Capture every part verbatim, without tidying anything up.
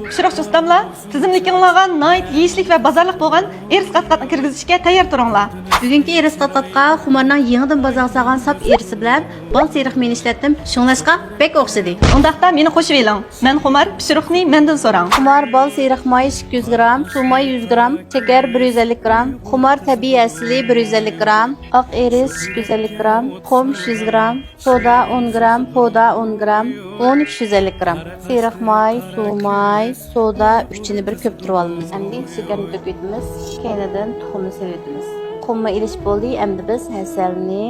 پىشۇرۇقچى ئۇستاملار، تىزىملىكىڭلارغا ناھايىتى يېيىشلىك ۋە بازارلىق بولغان ئېرىس قاتقاقنى كىرگۈزۈشكە تەييار تۇرۇڭلار. بۈگۈنكى ئېرىس قاتقاققا خۇمارنىڭ يېڭىدىن بازارغا سالغان ساپ ئېرىسى بىلەن بال سېرىق مېنى ئىشلەتتىم، شۇڭلاشقا بەك ئوخشىدى. ئۇنداقتا مېنى قوشۇۋېلىڭ. مەن خۇمار، پىشۇرۇقنى مەندىن سوراڭ. خۇمار بال سېرىق ماي ئىككى يۈز گرام، سۇ ماي يۈز گرام، شېكەر بىر يۈز ئەللىك گرام، خۇمار تەبىئىي ئەسلى بىر يۈز ئەللىك گرام، ئاق ئېرىس ئىككى يۈز ئەللىك گرام، تۇخۇم ئۈچ يۈز گرام، سودا ئون گرام، پودا ئون گرام، ئۇن ئۈچ يۈز ئەللىك گرام. سېرىق ماي، سۇ ماي، سودا ئۈچىنى بىر كۆپتۈرۈۋالىمىز. ئەمدى شېكەرنى تۆكۈۋېتىمىز. كەينىدىن تۇخۇمنى سېلىۋېتىمىز. تۇخۇممۇ ئېلىش بولدى. ئەمدى بىز ھەسەلنى،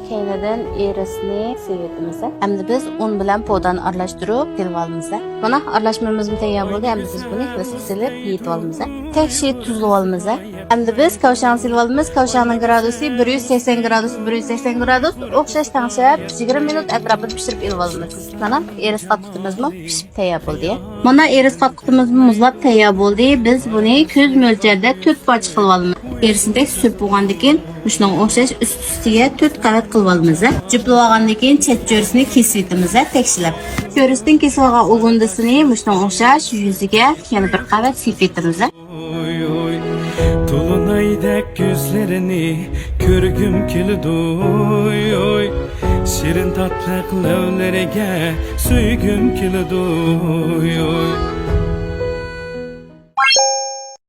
كەينىدىن ئېرىسنى سېلىۋېتىمىز. ئەمدى بىز ئۇن بىلەن پودانى ئارىلاشتۇرۇپ سېلىۋالىمىز. مانا، ئارىلاشمىمىزمۇ تەييار بولدى. ئەمدى بىز بۇنى لىسقا سېلىپ يېيىۋالىمىز. تەكشى تۇزلىۋالىمىز. ئەمدى بىز كاۋشاڭ سېلىۋالىمىز. كاۋشاڭنىڭ گرادۇسى بىر يۈز سەكسەن گرادۇس، بىر يۈز سەكسەن گرادۇس. ئوخشاش تەڭشەپ، يىگىرمە مىنۇت ئەتراپىدا پىشۇرۇپ ئېلىۋالىمىز. مانا، ئېرىس قاتقىقىمىزمۇ پىشىپ تەييار بولدى. مانا، ئېرىس قاتقىقىمىزمۇ مۇزلاپ تەييار بولدى. بىز بۇنى كۆز مۆلچەردە تۆت پارچە قىلىۋالىمىز. ئېرىسنى بەك سۈرۈپ بولغاندىن كېيىن، مۇشۇنىڭغا ئوخشاش ئۈست-ئۈستىگە تۆت قەۋەت قىلىۋالىمىز. جۈپلىۋالغاندىن كېيىن چەت چۆرىسىنى كېسىۋېتىمىز، تەكشىلەپ. چۆرىسىدىن كېسىۋالغان ئۇگۇندىسىنى مۇشۇنىڭغا ئوخشاش يۈزىگە يەنە بىر قەۋەت سېلىۋېتىمىز. ئوي، ئوي، تولۇنايدەك كۆزلىرىنى كۆرگۈم كېلىدۇ، ئوي، ئوي. شېرىن تاتلىق لەۋلىرىگە سۆيگۈم كېلىدۇ، ئوي، ئوي.